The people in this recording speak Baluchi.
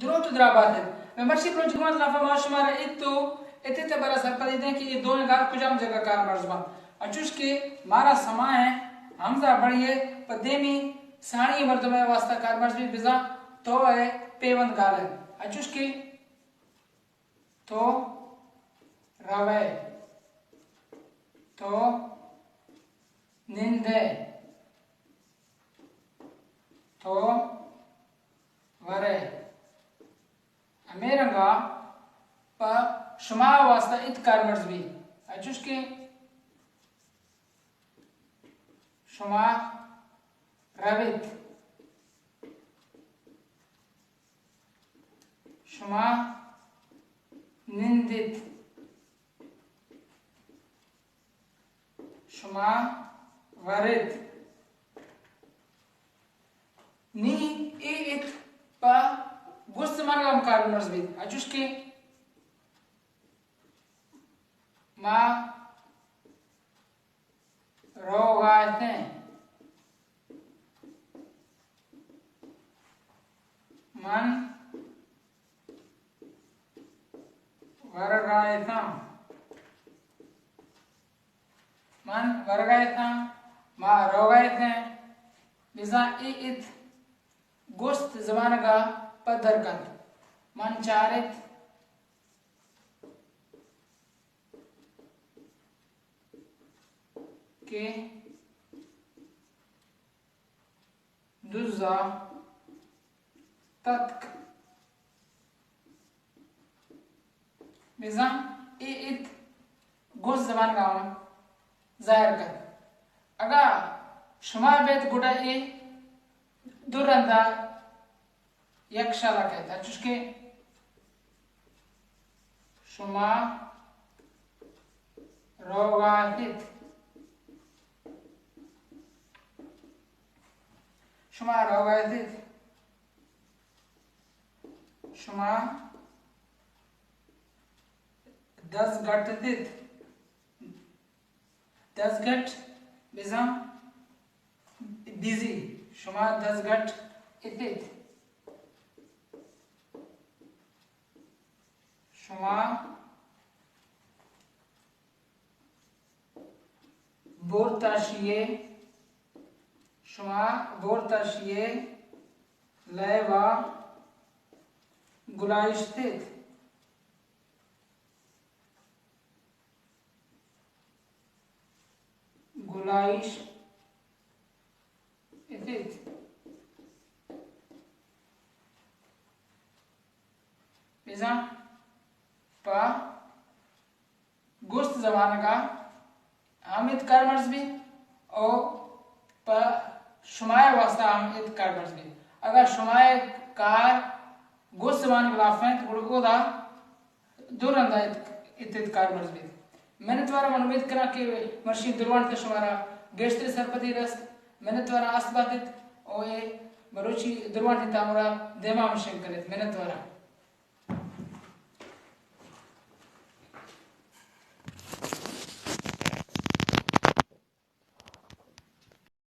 دروت ءُ درابات ات۔ مئے مرچی بلوچی درونت ءِ لافا ما شمارا ات ءُ اتت ءِ بارا سرپدی دیں کہ اے دوئیں گال کجام جاگہ کارمرز بنت۔ انچوش کہ مارا سمائیں ہمزہ بڑی ءِ پہ دیمی ساڑی مردم ءِ واسطہ کارمرز بیت، بزاں تو ءِ پیوند گال ءِ۔ انچوش کہ تو روئے، تو نندئے، تو ورئے۔ ہمے رنگا پہ شما واسطہ ات کارمرز بیت، انچوش کہ شما رویت، شما نندیت، شما ورت۔ نی اے ات پہ گوست زمانگ ءَ ہم کارمرز بیت، انچوش کہ ما روگا اتیں، من ورگا اتاں، من ورگا اتاں، ما روگا اتیں۔ بزاں اے ات گوست زمانگ ءَ پدر کنت۔ من چارت کہ دزا تتک۔ بزاں اے ات گوست زمانگ ءَ ہم ظاہر کنت۔ اگاں شما بیت گڑا اے دو رندا یک شالا کئیت، انچوش کہ شما روگا اتیت، شما روگا اتیت، شما دزگٹ اتیت۔ دزگٹ بزاں بیزی، شما دزگٹ اتیت۔ شما بورتاشی ءِ، شما بورتاشی ءِ لیب ءَ گلائیش اتیت۔ گلائیش اتیت۔ بزاں پہ گوست زمانگ ءَ ہم ات کارمرز بیت ءُ پہ شمئے واسطہ ہم ات کارمرز بیت۔ اگاں شمئے کار گوست زمانگ ءِ لاف اِنت، گڑا اودا دو رندا ات، ات، ات کارمرز بیت۔ منتوار آں، من امید کناں کہ مرشی درونت ءَ شمارا گیشتر سرپدی رست۔ منتوار آں، است بات ات ءُ اے بلوچی درونت ءِ تامر ءَ دیما ہم شنگ کن ات۔ منتوار آں۔